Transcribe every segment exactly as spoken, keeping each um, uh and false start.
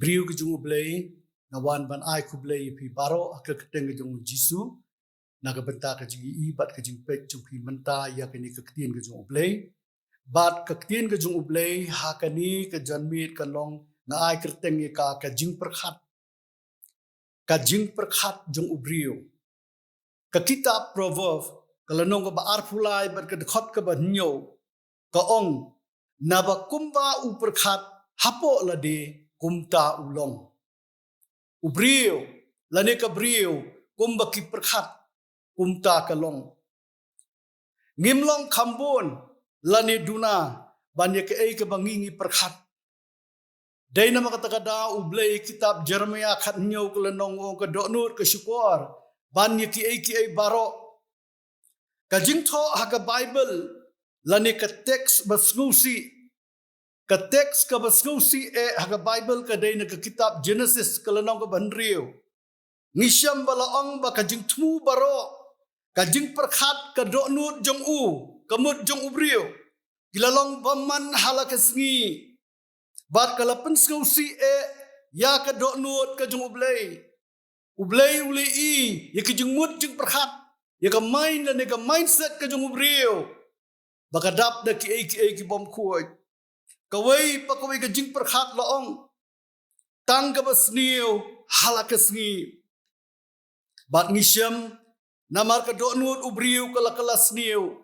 Briew ka jong U Blei, nga wan ban ai khublei ïa phi baroh ha ka kyrteng ka jong U Jisu, na ka bynta ka jingïohi bad ka jingpeit jong phi mynta ïa kane ka ktien ka jong U Blei. Bad ka ktien ka jong U Blei ha kane ka janmiet ka long, nga ai kyrteng ïa ka, ka jingpyrkhat. Ka jingpyrkhat jong u briew. Ka kitab Proverb, ka lynnong kaba arphew lai bad ka dkhot kaba hynñiew, ka ong, naba kumba u pyrkhat hapoh lade, kumta u long. U briew, lane ka briew, kumba ki pyrkhat, kumta ka long. Ngim long kham bun lane duna ban ïa kaei kaba ngi ngi pyrkhat. Dei namar kata ka daw U Blei, kitab Jeremiah khathynñiew ka lynnong u ong, ka dohnud ka shukor ban ïa kiei kiei baroh. Ka jingthoh ha ka Baibl, lane ka teks ba sngewsih, ka teks kaba sngewsih eh ha ka Baibl ka dei na ka kitab Genesis ka lynnong kaba hynriew. Ngi shem ba la ong ba ka jingthmu baroh, ka jingpyrkhat, ka dohnud jong u, ka mut jong u briew, ki la long bymman ha la ka sngi. Bad ka la pynsngewsih eh ïa ka dohnud ka jong U Blei. U Blei u la ïohi ïa ka jingmut jingpyrkhat, ïa ka mind lane ka mindset ka jong u briew, ba ka dap da kiei kiei ki bym khuid. Kawei pa kawei ka jingpyrkhat la ong, tang kaba sniew ha la ka sngi. Bad ngi shem, namar ka dohnud u briew ka la kylla sniew,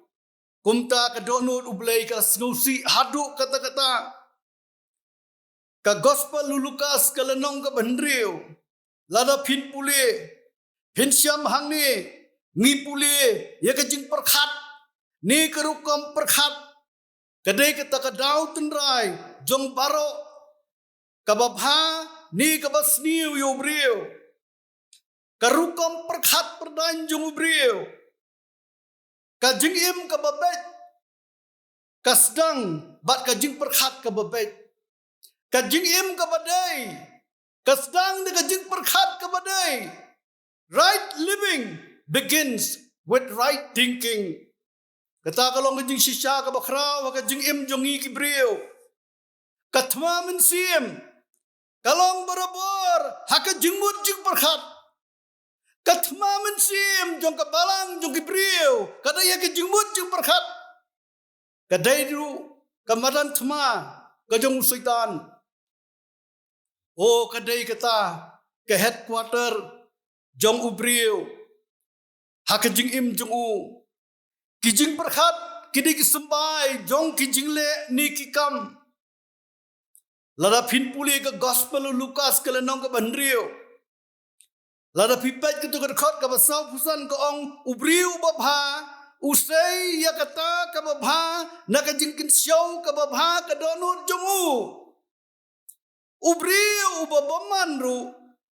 kumta ka dohnud U Blei ka la sngewsih haduh katta katta. Ka Gospel u Lukas ka lynnong kaba hynriew, lada phin pule, phin shem hangne, ngi pule ïa ka jingpyrkhat, ne ka rukom pyrkhat, ka dei kata ka daw tynrai jong baroh, kaba bha ne kaba sniew ïa u briew. Ka rukom pyrkhat pyrdaiñ jong u briew. Ka jingim kaba beit ka sdang bad ka jingpyrkhat kaba beit. Ka jingim kaba dei ka sdang da ka jingpyrkhat kaba dei. Right living begins with right thinking. Kata ka long ka jingshisha kaba khraw ha ka jingim jong ngi ki briew. Ka thma mynsiem ka long barabor ha ka jingmut jingpyrkhat. Ka thma mynsiem jong ka balang jong ki briew ka dei ha ka jingmut jingpyrkhat. Ka dei ruh ka madan thma ka jong u Soitan. O, ka dei kata ka headquarter jong u briew ha ka jingim jong u. Ki jingpyrkhat ki dei ki symbai jong ki jingleh ne ki kam. Lada phin pule ka Gospel u Lukas ka lynnong kaba hynriew, lada phi peit kato ka dkhot kaba sawphew san, ka ong, u briew uba bha u sei ïa kata kaba bha na ka jingkynshew kaba bha ka dohnud jong u. U briew uba bymman ruh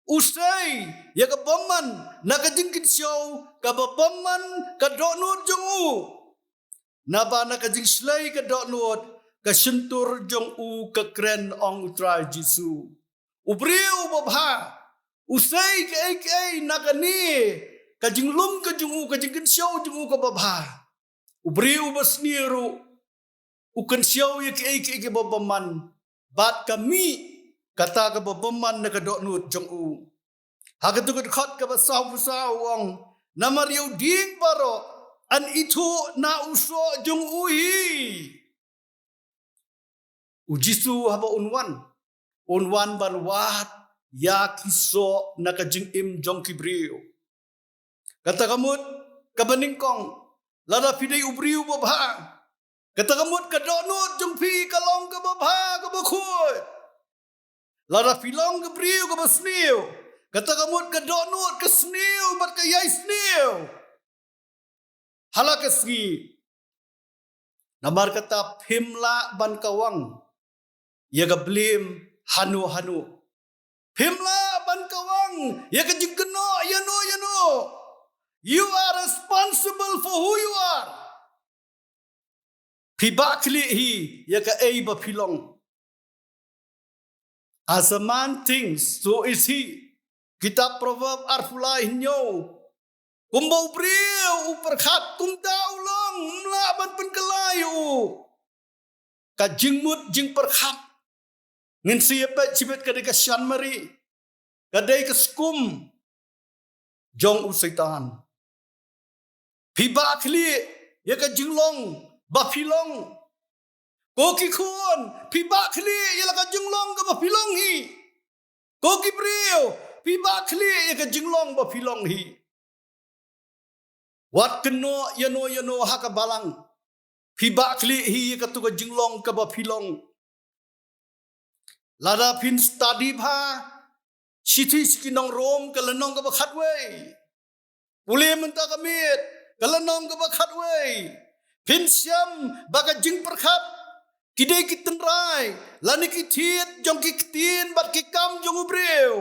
u sei ïa ka bymman na ka jingkynshew kaba bymman ka dohnud jong u. Naba na ka jingshlei ka dohnud ka shyntur jong u ka kren, ong u Trai Jisu. U briew uba bha u sei kaei kaei na kane ka jinglum ka jong u, ka jingkynshew jong u kaba bha. U briew uba sniew ruh u kynshew ïa kiei kiei kiba bymman bad ka mih kata kaba bymman na ka dohnud jong u. Ha kato ka dkhot kaba sawphew saw u ong, namar ïa u dieng baroh yn ithuh na u soh jong u hi. U Jisu haba un wan, un wan ban wad ïa ki soh na ka jingim jong ki briew. Kata ka mut kaba nyngkong, lada phi dei u briew uba bha, kata ka mut ka dohnud jong phi ka long kaba bha kaba khuid. Lada phi long ka briew kaba sniew, kata ka mut ka dohnud ka sniew bad ka ïai sniew ha la ka sngi. Namar kata phim lah ban kawang ïa ka blame hano hano. Phim lah ban kawang ïa ka jingkynnoh ïano ïano. You are responsible for who you are. Phi bah khlieh hi ïa kaei ba phi long. As a man thinks, so is he. Kitab Proverb arphew lai hynñiew. Kumba u briew u pyrkhat, kumta u long, ym lah ban pynkylla ïa u. Ka jingmut jingpyrkhat Ngin sa ïa peit shibit ka dei ka shan mari, ka dei ka skum jong u Soitan. Phi bah khlieh ïa ka jinglong ba phi long. Ko ki khun, phi bah khlieh ïa la ka jinglong kaba phi long hi. Ko ki briew, phi bah khlieh ïa ka jinglong ba phi long hi. Wat kynnoh ïano ïano ha ka balang. Phi bah khlieh hi ïa katu ka jinglong kaba phi long. Lada phin study bha shithi sha ki nong Rom ka lynnong kaba khatwei, pule mynta ka miet ka lynnong kaba khatwei, phin shem ba ka jingpyrkhat ki dei ki tynrai lane ki thied jong ki ktien bad ki kam jong u briew.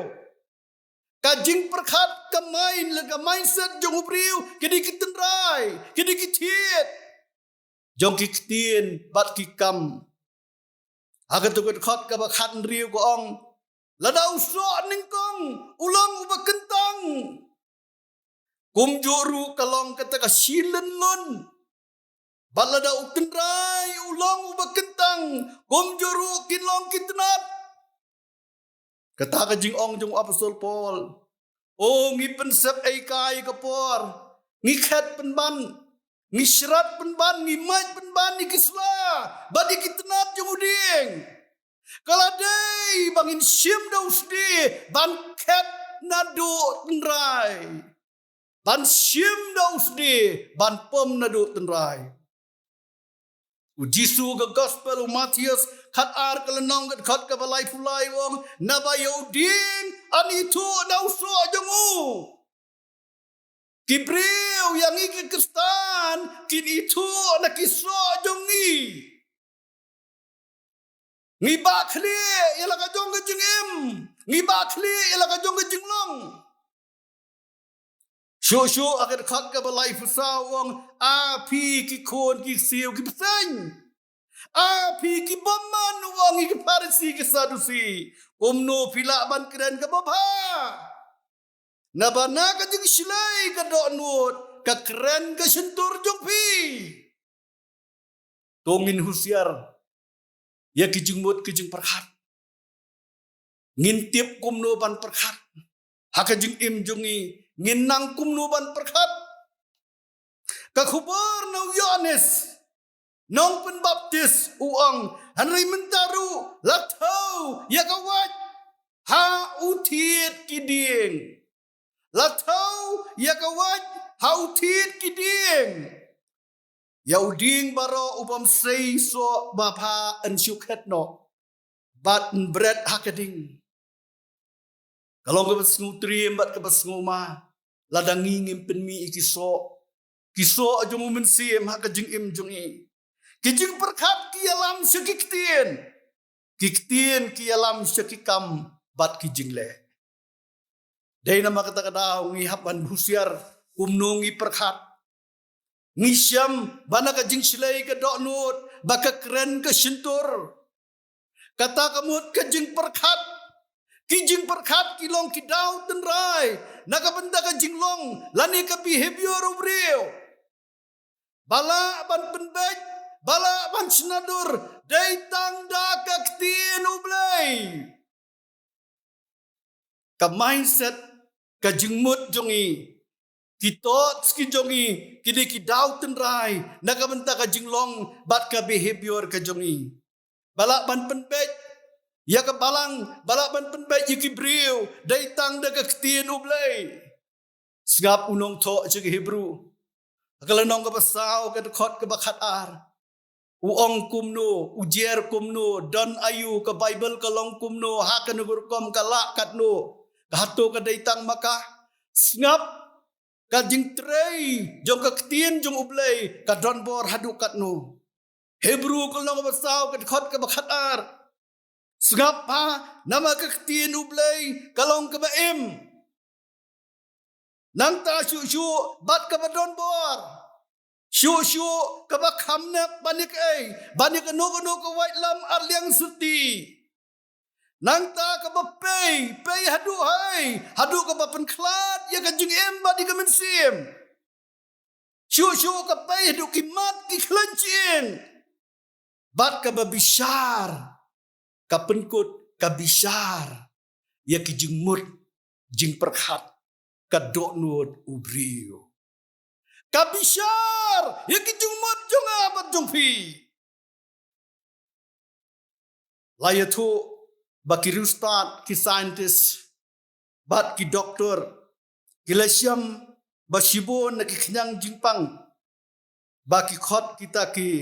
Ka jingpyrkhat, ka mind, ka mindset jong u briew ki dei ki tynrai, ki dei ki thied jong ki ktien bad ki kam. Ha katu ka dkhot kaba khathynriew ka ong, lada u soh nyngkong u long uba kyntang, kumjuh ruh ka long kata ka shi lynlun. Bad lada u tynrai u long uba kyntang, kumjuh ruh kin long ki tnat. Kata ka jingong jong u Apostol Paul. O, ngi pynsep ei kai ka por, ngi khet pynban, ngi shrat pynban, ngi mait pynban ïa ki sla bad ïa ki tnat jong u dieng. Ka la dei ba ngin shim da u sdie ban khet naduh tynrai, ban shim da u sdie ban pom naduh tynrai. U Jisu ka Gospel u Mathaios khatar ka lynnong ka dkhot kaba laiphew lai u ong, naba ïa u dieng yn ithuh da u soh jong u. Ki briew, ïa ngi ki Khristan, kin ithuh na ki soh jong ngi. Ngi bah khlieh ïa la ka jong ka jingim, ngi bah khlieh ïa la ka jong ka jinglong. Shuh shuh ha ka dkhot kaba laiphew saw u ong, a phi ki khun ki ksiew ki bseiñ, a phi ki bymman, u ong ïa ki Pharisi ki Sadusi, kumno phi lah ban kren kaba bha? Naba na ka jingshlei ka dohnud ka kren ka shyntur jong phi. To ngin husiar ïa ki jingmut ki jingpyrkhat. Ngin tip kumno ban pyrkhat ha ka jingim jong ngi, ngin nang kumno ban pyrkhat. Ka khubor na u Ïoannis Nongpynbaptis u ong, hynrei mynta ruh la thew ïa ka wait ha u thied ki dieng. La thew ïa ka wait ha u thied ki dieng. Ïa u dieng baroh u bym sei soh ba bha yn shu khet noh bad yn bret ha ka ding. Ka long kaba sngewtriem bad kaba sngewma lada ngi ngim pynmih ïa ki soh, ki soh jong u Mynsiem ha ka jingim jong ngi. Ki jingpyrkhat ki ïalam sha ki ktien, ki ktien ki ïalam sha ki kam bad ki jingleh. Dei namar kata ka daw ngi hap ban husiar kumno ngi pyrkhat. Ngi shem ba na ka jingshlei ka dohnud ba ka kren ka shyntur. Kata ka mut ka jingpyrkhat, ki jingpyrkhat ki long ki daw tynrai na ka bynta ka jinglong lane ka behavior u briew. Ba lah ban pynbeit, ba lah ban shna dur dei tang da ka ktien u Blei. Ka mindset, ka jingmut jong ngi, ki thoughts ki jong ngi ki dei ki daw tynrai na ka bynta ka jinglong bad ka behavior ka jong ngi. Ba lah ban pynbeit ïa ka balang, ba lah ban pynbeit ïa ki briew dei tang da ka ktien u Blei. Sngap u nongthoh sha ki Hebru ha ka lynnong kaba saw ka dkhot kaba khatar. U ong kumno, u jer kumno, don aïu, ka Baibl ka long kumno, ha kano ka rukom, ka lah katno, ka hato ka dei tang ma ka. Sngap, ka jingtrei jong ka ktien jong u Blei ka don bor haduh katno. Hebru ka lynnong kaba saw ka dkhot kaba khatar. Sngap ha, namar ka ktien u Blei ka long kaba im. Nangta shuh shuh bad kaba don bor, shuh shuh kaba kham nep ban ïa kaei, ban ïa kano kano ka waitlam ar liang syrti. Nangta kaba pei, pei haduh haei, haduh kaba pynkhlad ïa ka jingim bad ïa ka mynsiem. Shuh shuh ka pei haduh ki mat ki khlaiñ shyieng. Bad kaba bishar, ka pynkut ka bishar ïa ki jingmut jingpyrkhat ka dohnud u briew. Ka bishar ïa ki jingmut jong nga bad jong phi. La ïathuh ba ki riewstad, ki scientist bad ki doktor ki la shem ba shibun na ki khñiang jingpang ba ki khot kita ki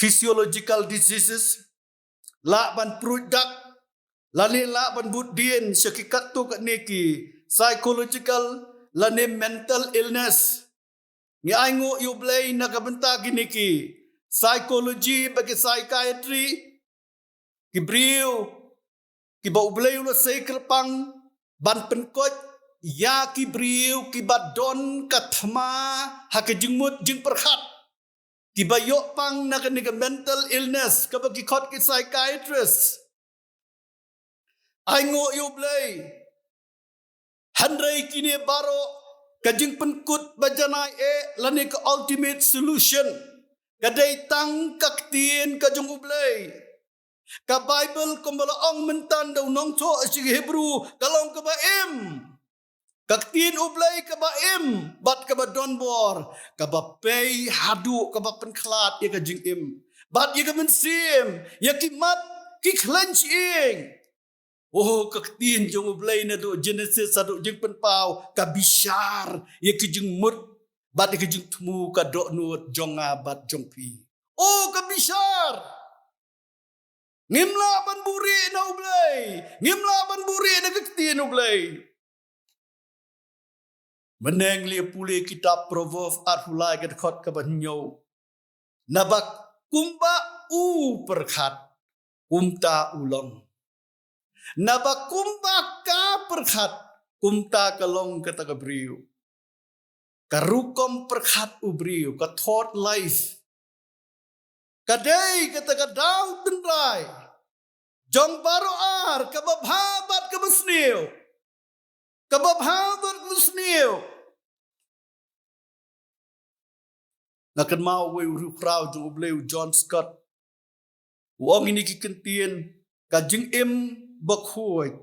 physiological diseases, lah ban pruid dak, lane lah ban bud dien sha ki katto katne ki psychological lane mental illness. Ngi ainguh ïa U Blei na ka bynta kine ki psychology bad ki psychiatry, ki briew kiba U Blei u la sei kyrpang ban pynkoit ïa ki briew kiba don ka thma ha ka jingmut jingpyrkhat, kiba ïoh pang na kane ka mental illness kaba ki khot ki psychiatrist. Ainguh ïa U Blei. Hynrei kine baroh, ka jingpynkut ba janai eh lane ka ultimate solution ka dei tang ka ktien ka jong U Blei. Ka Baibl kumba la ong mynta da u nongthoh sha ki Hebru ka long kaba im. Ka ktien U Blei kaba im bad kaba donbor, kaba pei haduh kaba pynkhlad ïa ka jingim bad ïa ka mynsiem, ïa ki mat, ki khleiñ shyieng. Oh, ka ktien jong U Blei naduh Genesis haduh Jingpynpaw ka bishar ïa ki jingmut bad ïa ki jingthmu ka dohnud jong nga bad jong phi. Oh, ka bishar. Ngim lah ban buhrieh na U Blei. Ngim lah ban buhrieh na ka ktien U Blei. Mynne ngi la pule kitab Proverb arphew lai ka dkhot kaba hynñiew. Naba kumba u pyrkhat, kumta u long. Naba kumba ka pyrkhat, kumta ka long kata ka briew. Ka rukom pyrkhat u briew, ka thought life, ka dei kata ka daw tynrai jong baroh ar, kaba bha bad kaba sniew. Kaba bha bad kaba sniew. Nga kynmaw uwei u riewkhraw jong U Blei, u John Scott, u ong ïa kine ki kyntien: ka jingim bakhuid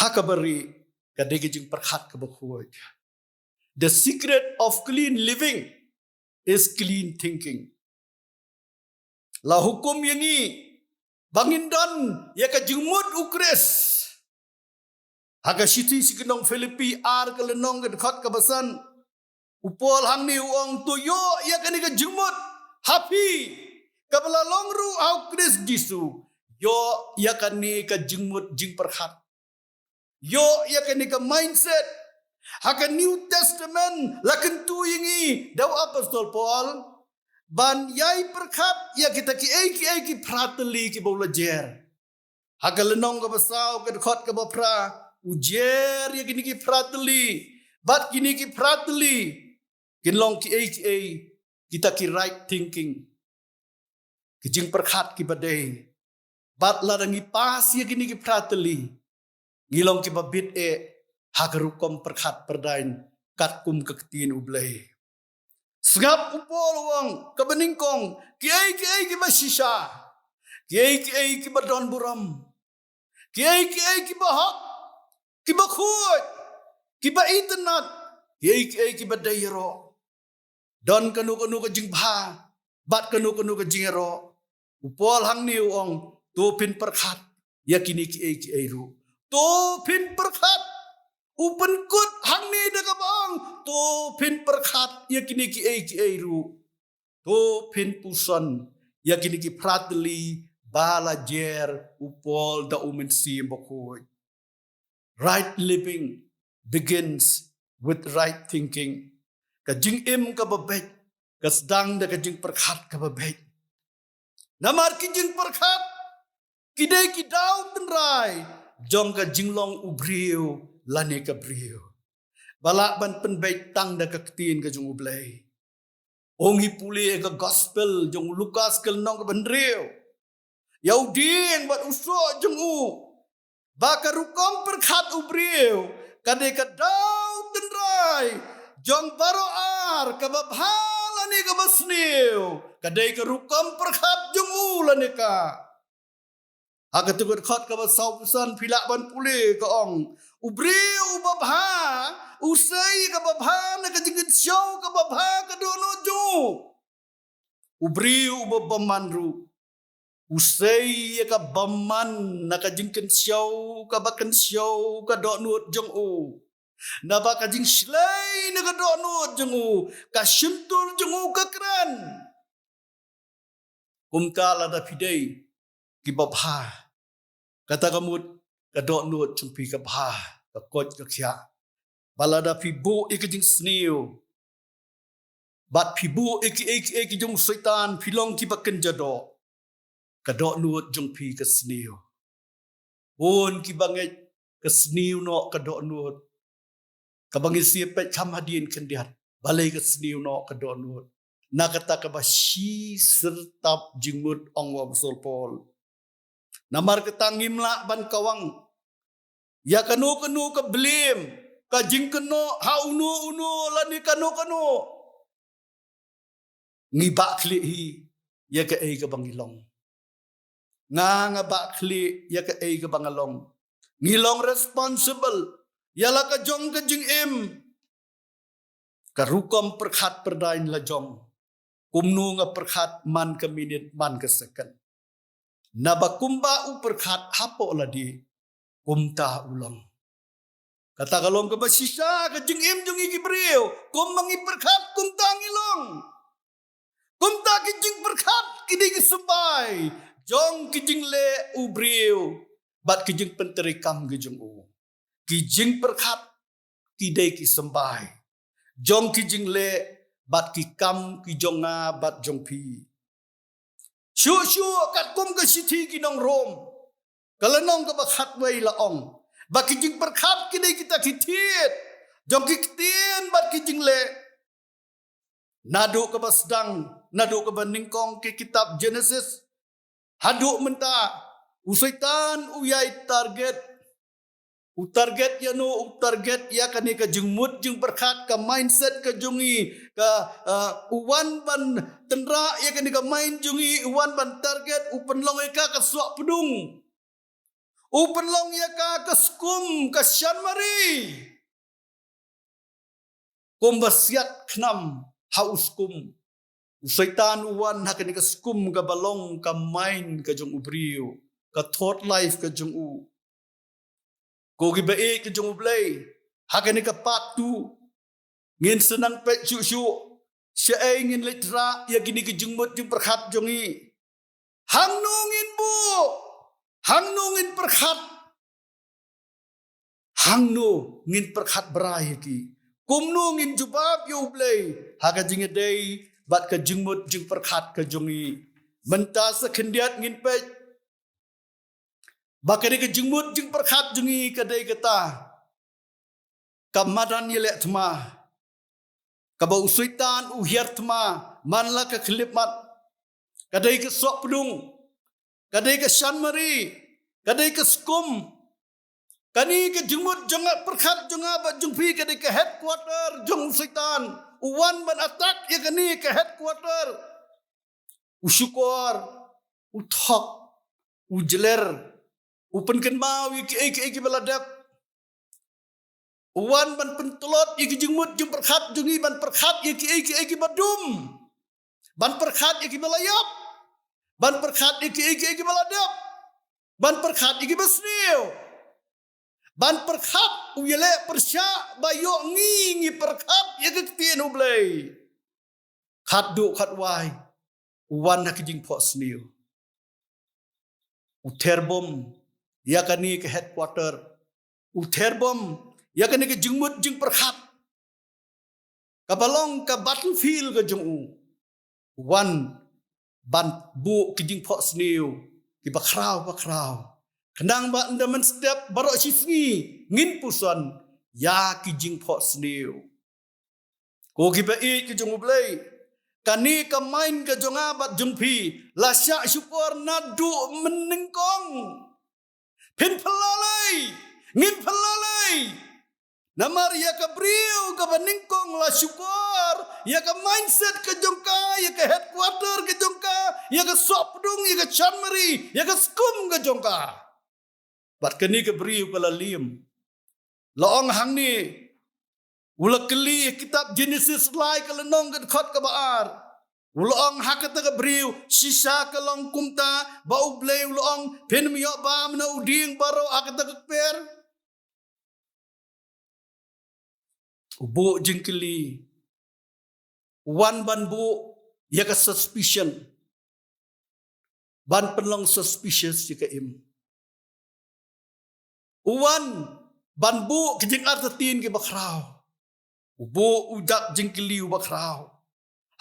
ha kaba rieh ka dei ka jingpyrkhat kaba khuid. The secret of clean living is clean thinking. La hukum ïa ngi ba ngin don ïa ka jingmut U Khrist. Ha ka shithi sha ki nong Philippi ar ka lynnong ka dkhot kaba san, u Paul hangne u ong: To ïoh ïa kane ka jingmut ha phi kaba la long ruh ha U Khrist Jisu. Ïoh ïa kane ka jingmut jingpyrkhat. Ïoh ïa kane ka mindset. Ha ka New Testament la kyntu ïa ngi da u Apostol Paul ban ïai pyrkhat ïa kita kiei kiei ki phra tylli kiba u la jer. Ha ka lynnong kaba saw ka dkhot kaba phra, u jer ïa kine ki phra tylli. Bad kine ki phra tylli kin long kiei kiei, kita ki right thinking, ki jingpyrkhat kiba dei. Bad lada ngi pass ïa kine ki phra tylli, ngi long kiba bit eh ha ka rukom pyrkhat pyrdaiñ katkum ka ktien U Blei. Sngap u Paul u ong, kaba nyngkong, kiei kiei kiba shisha, kiei kiei kiba don burom, kiei kiei kiba hok, kiba khuid, kiba itynnad, kiei kiei kiba dei ïaroh. Don kano kano ka jingbha bad kano kano ka jingïaroh, u Paul hangne u ong: To phin pyrkhat ïa kine kiei kiei ruh. To phin pyrkhat. U pynkut hangne da kaba ong: To phin pyrkhat ïa kine kiei kiei ruh. To phin puson ïa kine ki phra tylli ba la jer u Paul da U Mynsiem Bakhuid. Right living begins with right thinking. Ka jingim kaba beit ka sdang da ka jingpyrkhat kaba beit. Namar ki jingpyrkhat ki dei ki daw tynrai jong ka jinglong u briew lane ka briew ba lah ban pynbeit tang da ka ktien ka jong U Blei. Ong hi pule ka gospel jong u Lukas ka lynnong kaba hynriew, ïa u dieng bad u soh jong u, ba ka rukom pyrkhat u briew ka dei ka daw tynrai jong baroh ar, kaba bha lane kaba sniew, ka dei ka rukom pyrkhat jong u lane ka. Ha katu ka dkhot kaba sawphew san phi lah ban pule ka ong, u briew uba bha u sei kaba bha na ka jingkynshew kaba bha ka dohnud jong u. U briew uba bymman ruh u sei ïa ka bymman na ka jingkynshew kaba kynshew ka dohnud jong u. Naba ka jingshlei na ka dohnud jong u, ka shyntur jong u ka kren. Kumta lada phi dei kiba bha, kata ka mut ka dohnud jong phi ka bha, ka koit ka khiah. Ba lada phi buh ïa ka jingsniew bad phi buh ïa kiei kiei ki jong u Soitan, phi long kiba kynja doh, ka dohnud jong phi ka sniew. Bun kiba ngeit ka sniew noh ka dohnud, kaba ngi sngewthuh kham hadien khyndiat, balei ka sniew noh ka dohnud. Na kata kaba shi syrtap jingmut, ong u Apostol Paul. Namar kata ngim lah ban kawang ïa kano kano ka blame, ka jingkynnoh ha uno uno lane kano kano. Ngi bah khlieh hi ïa kaei kaba ngi long. Nga, nga bah khlieh ïa kaei kaba nga long. Ngi long responsible ïa la ka jong ka jingim. Ka rukom pyrkhat pyrdaiñ la jong. Kumno nga pyrkhat man ka minit man ka second. Naba kumba u pyrkhat hapoh lade, kumta u long. Kata ka long kaba shisha ka jingim jong ngi ki briew. Kumba ngi pyrkhat kumta ngi long. Kumta ki jingpyrkhat ki dei ki symbai jong ki jingleh u briew bad ki jingpyntreikam ki jong u. Ki jingpyrkhat ki dei ki symbai jong ki jingleh bad ki kam ki jong nga bad jong phi. Shuh shuh katkum ka shithi ki nong Rom, ka lynnong kaba khatwei la ong ba ki jingpyrkhat ki dei kita ki thied jong ki ktien bad ki jingleh. Naduh kaba sdang, naduh kaba nyngkong ki kitab Genesis haduh mynta, u Soitan u ïai target. U target ïa no? U target ïa kane ka jingmut jingpyrkhat, ka mindset ka jong ngi, ka, uh, u wan ban tynrah ïa kane ka mind jong ngi, u wan ban target, u pynlong ïa ka ka suak pdung. U pynlong ïa ka ka skum, ka shan mari. Kumba siat khnam ha u skum, u Soitan u wan ha kane ka skum kaba long ka mind ka jong u briew, ka thought life ka jong u. Ko kiba ïeit ka jong u Blei, ha kane ka part two ngin sa nang peit shuh shuh shaei ngin leit rah ïa kine ki jingmut jingpyrkhat jong ngi. Hangno ngin buh, hangno ngin pyrkhat, hangno ngin pyrkhat brai ïa ki, kumno ngin jubab ïa u Blei ha ka jingïadei bad ka jingmut jingpyrkhat ka jong ngi. Mynta sa khyndiat ngin peit ba ka dei ka jingmut jingpyrkhat jong ngi ka dei kata ka madan ïaleh thma, kaba u Soitan u hiar thma man la ka khyllipmat. Ka dei ka suak pdung, ka dei ka shan mari, ka dei ka skum. Kane ka jingmut jong nga, pyrkhat jong nga bad jong phi, ka dei ka headquarter jong u Soitan. U wan ban attack ïa kane ka headquarter. U shukor, u thok, u jler, u pynkynmaw ïa kiei kiei kiba la dep. U wan ban pyntlot ïa ki jingmut jingpyrkhat jong ngi, ban pyrkhat ïa kiei kiei kiba dum, ban pyrkhat ïa kiba la ïap, ban pyrkhat ïa kiei kiei kiba la dep, ban pyrkhat ïa kiba sniew, ban pyrkhat. U ïaleh pyrshah ba ïoh ngi ngi pyrkhat ïa ka ktien u Blei. Khatduh khatwai, u wan ha ka jingphohsniew. U therbom ïa kane ka headquarter, u therbom ïa kane ka jingmut jingpyrkhat, kaba long ka battlefield ka jong u. U wan ban buh ki jingphohsniew kiba khraw ba khraw, khnang ba ynda mynstep baroh shisngi ngin puson ïa ki jingphohsniew. Ko kiba ïeit ki jong u Blei, kane ka mind ka jong nga bad jong phi la shah shukor naduh mynnyngkong. Phin phylla lei, ngin phylla lei. Namar ïa ka briew kaba nyngkong la shukor ïa ka mindset ka jong ka, ïa ka headquarter ka jong ka, ïa ka sohpdung, ïa ka chanmari, ïa ka skum ka jong ka. Bad kane ka briew ka la liem. La ong hangne, u la kylli, kitab Genesis lai ka lynnong ka dkhot kaba ar. U la ong ha kata ka briew, shisha ka long kumta, ba U Blei u la ong, phin ym ïoh bam na u dieng baroh ha kata ka kper. U buh jingkylli, u wan ban buh ïa ka suspicion, ban pynlong suspicious ïa ka im. U wan ban buh ki jingartatien kiba khraw. U buh u dak jingkylli uba khraw.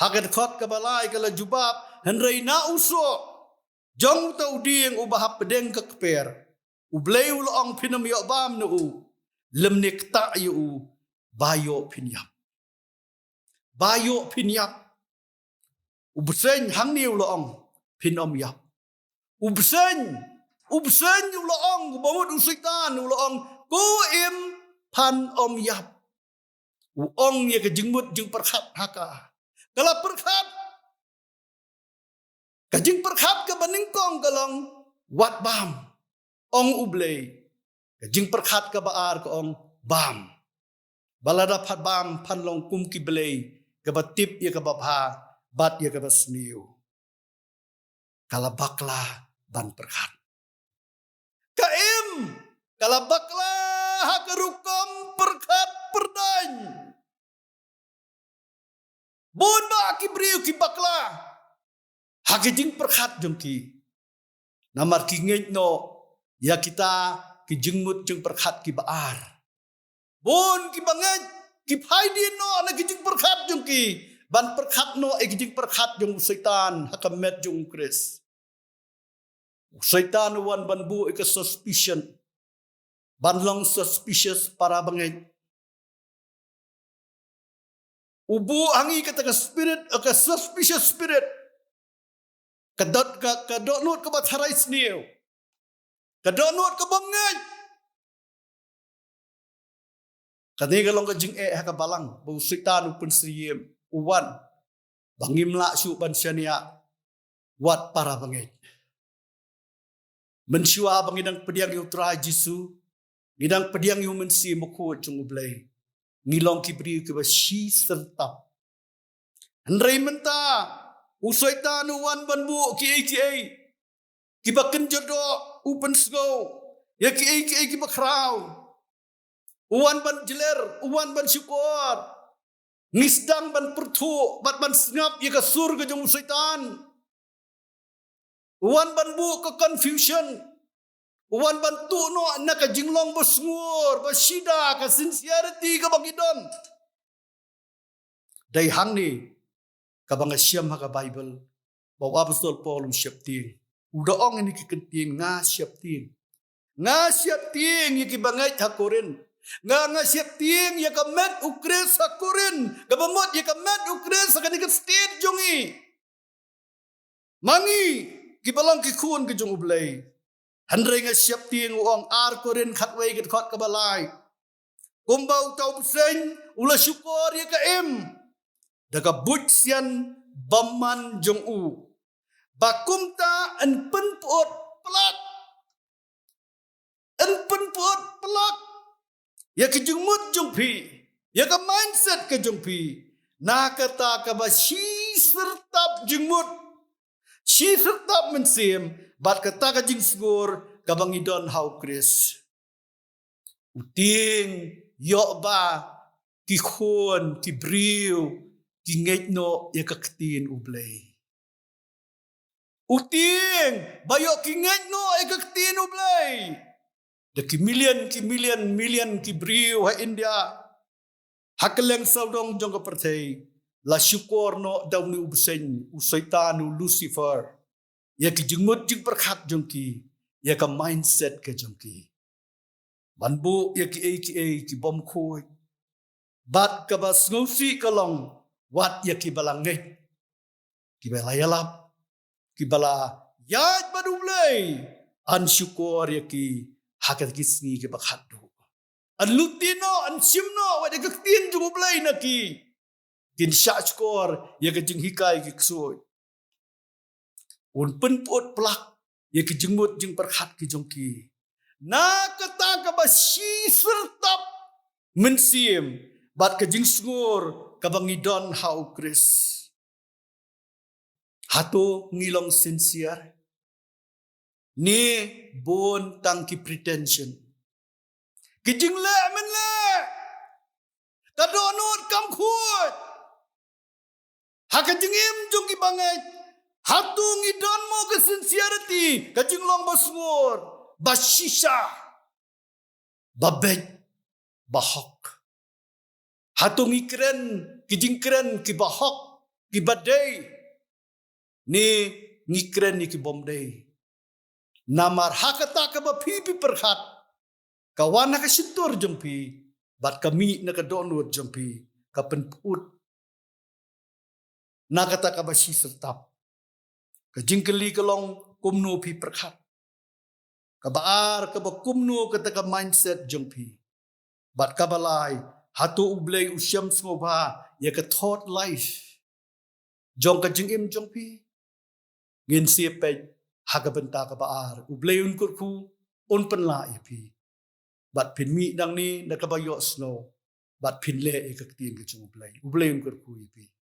Ha ka dkhot kaba lai ka la jubab, hynrei na u soh jong uta u dieng uba hapdeng ka kper, U Blei u la ong, phin ym ïoh bam na u, lymne ktah ïa u, ba ïoh phin ïap. Ba ïoh phin ïap. U bseiñ hangne u la ong, phin ym ïap. U bseiñ, u bseiñ u la ong, uba mut u Soitan u la ong, ko im, phan ym ïap. U ong ïa ka jingmut jingpyrkhat ha ka. Ka la pyrkhat. Ka jingpyrkhat kaba nyngkong ka long, wat bam, ong U Blei. Ka jingpyrkhat kaba ar ka ong, bam. Ba lada phan bam phan long kum ki blei, kaba tip ïa kaba bha bad ïa kaba sniew. Ka la bakla ban pyrkhat. Ka im, ka la bakla ha ka rukom pyrkhat pyrdaiñ. Bun bah ki briew ki bakla ha ki jingpyrkhat jong ki. Namar ki ngeit noh ïa kita ki jingmut jingpyrkhat kiba ar. Bun kiba ngeit ki phai dien noh na ki jingpyrkhat jong ki ban pyrkhat noh ïa ki jingpyrkhat jong u Soitan ha ka met jong u Khrist. U Soitan u wan ban buh ïa ka suspicion, ban long suspicious para bangeit. U buh ha ngi kata ka spirit, ka suspicious spirit. Ka dot, ka, ka dohnud kaba tharai sniew. Ka dohnud kaba ngeit. Kane ka long ka jingeh ha ka balang, ba u Soitan u pynsyriem, u wan ba ngim lah shuh ban shaniah wat para bangeit. Mynshuwa ba ngi dang pdiang ïa u Trai Jisu, ngi dang pdiang ïa u Mynsiem Bakhuid jong U Blei, ngi long ki briew kiba shi syrtap. Hynrei mynta u Soitan u wan ban buh kiei kiei kiba kynja doh, u pynsngew ïa kiei kiei kiba khraw. U wan ban jler, u wan ban shukor. Ngi sdang ban pyrthuh bad ban sngap ïa ka sur ka jong u Soitan. U wan ban buh ka confusion. U wan ban tuh noh na ka jinglong ba sngur, ba shida, ka sincerity kaba ngi don. Dei hangne kaba nga shem ha ka Baibl ba u Apostol Paul u sheptieng. U da ong ïa kine ki kyntien, nga sheptieng. Nga sheptieng ïa kiba ngeit ha Korinth. Nga, nga sheptieng ïa ka met u Khrist ha Korinth, kaba mut ïa ka met u Khrist ha kane ka state jong ngi. Ma ngi kiba long ki khun ki jong U Blei. Hynrei nga sheptieng, u ong, Ar Korinth khatwei ka dkhot kaba lai. Kumba uta u bseiñ u la shukor ïa ka im da ka buit sian bymman jong u, ba kumta yn pynpyut plak, yn pynpyut plak ïa ki jingmut jong phi, ïa ka mindset ka jong phi, na kata kaba shi syrtap jingmut, shi syrtap mynsiem, bad kata ka jingsngur kaba ngi don ha u Khrist. U tieng ïoh ba ki khun ki briew ki ngeit noh ïa ka ktien U Blei. U tieng ba ïoh ki ngeit noh ïa ka ktien U Blei. Da ki million, ki million, million ki briew ha India, ha kylleng sawdong jong ka pyrthei, la shukor noh da une u bseiñ, u Soitan, u Lucifer, ïa ki jingmut jingpyrkhat jong ki, ïa ka mindset ka jong ki. Ban buh ïa kiei kiei ki bym khuid. Bad kaba sngewsih ka long, wat ïa kiba la ngeit, kiba la ïalap, kiba la ïaid bad U Blei, yn shukor ïa ki ha kata ki sngi kiba khatduh. Yn lute noh, yn shim noh wat ïa ka ktien jong U Blei na ki. Kin shah shkor ïa ka jinghikai ki ksuid. Un pynput plak ïa ki jingmut jingpyrkhat ki jong ki. Na kata kaba shi syrtap mynsiem bad ka jingsngur kaba ngi don ha U Khrist. Hato ngi long sincere? Ne bun tang ki pretension, ki jingleh mynleh, ka dohnud kam khuid ha ka jingim jong ki bangeit. Hato ngi don mo ka sincerity, ka jinglong ba sngur, ba shisha, ba beit, ba hok? Hato ngi kren ki jingkren ki ba hok, ki ba dei, ne ngi kren ïa ki bym dei? Namar ha kata kaba phi phi pyrkhat, ka wan ha ka shyntur jong phi bad ka mih na ka dohnud jong phi, ka pynput na kata kaba shi syrtap. Ka jingkylli ka long kumno phi pyrkhat. Kaba ar, kaba kumno kata ka mindset jong phi. Bad kaba lai, hato U Blei u shem sngewbha ïa ka thought life jong ka jingim jong phi? Ngin sa peit ha ka bynta kaba ar. U Blei un kyrkhu, un pynlah ïa phi. Bad phin mih nangne na kaba ïohsngew bad phin leh ïa ka ktien ka jong U Blei. U Blei un kyrkhu ïa phi.